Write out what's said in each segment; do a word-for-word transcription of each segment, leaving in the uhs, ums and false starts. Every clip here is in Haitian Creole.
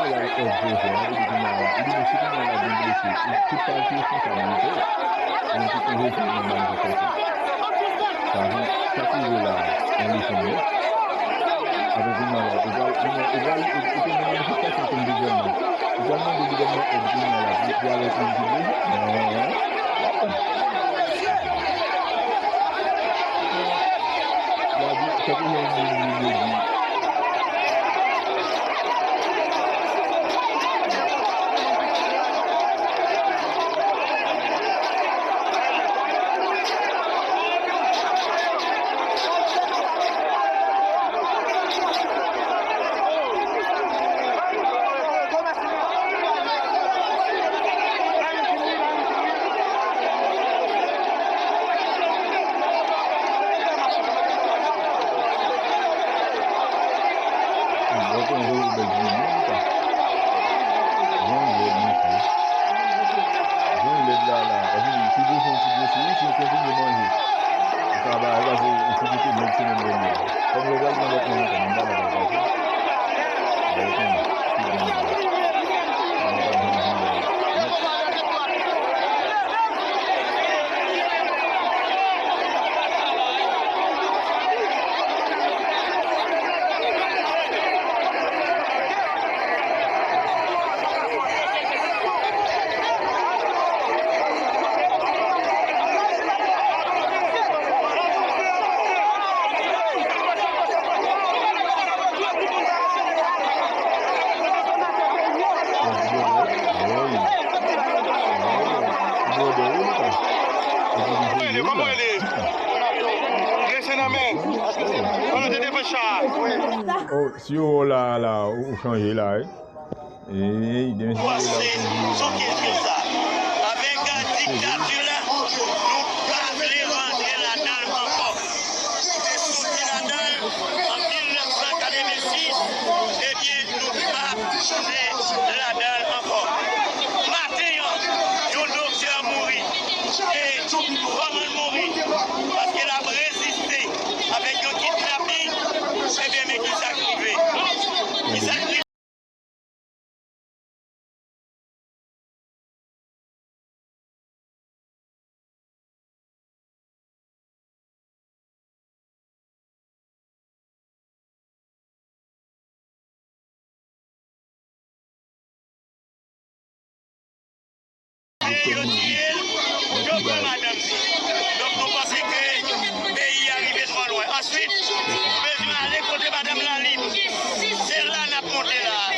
L al èf zéro, sa vle di kounye a la, li menm si kounye a la gen blese, tout sa se responsabilite l. Li menm ki koze fè nan manifestasyon. Sa vin, sa ki rive la a, yon leson wi. Apre kounye a la, ou pral, ou pral, ou pral, ou te nan manifestasyon kont gouvènman. Ou pral mande gouvènman èd kounye a la pou, pou al èd moun ki blese? Non. Gade, tankou yon moun li di. Jan lèd la la, paske figi w fè yon ti blese wi, si w kontinye manje. Ou ka ba, ou ka fè yon figi tou nèg semèn dènye. Kòm yo pral gen lòt moun ankò, m pa la pase. Ba yo konnen. Kòman w rele? Blese nan men. Kòman te devan cha a? Oh, si w wè w la, la, ou, ou chanje la, wi. Ey, demen se la ou chanje la. Avèk diktati la, nou pa vle rantre ladan l ankò. Nou te soti ladan l an mil nèf san katrevensis, ebyen, nou p ap tounen ladan l ankò. Maten an, yon doktè mouri. E kòman l mouri? Paske l ap reziste avèk yon kidnaping. Ebyen, men kisa k rive. Kisa k rive? Yo tiye l, yo pran madanm li. Donk, nou panse ke peyi a rive twò lwen. Answit, nou bezwen ale kote madanm Lalin. Se la n ap monte la a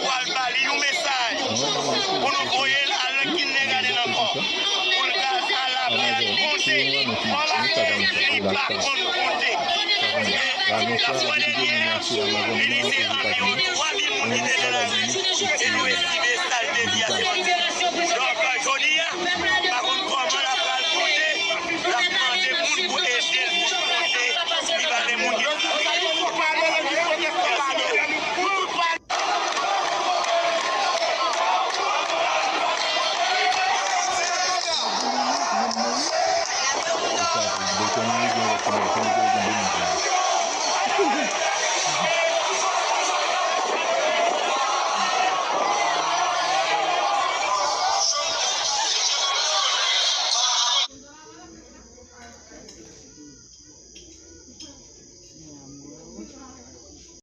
pou al ba li yon mesaj, pou nou voye l al nan kindergarten ankò, pou l ka al aprann konte, paske li pa konn konte. E lafwa dènyè, li di se anviwon twa mil moun ki te nan lari, e nou estime sa l te di a se manti. Donk, jodi a, m pa konn kòman l ap pral konte, l ap mande moun pou ede l pou l konte, li pa gen moun ki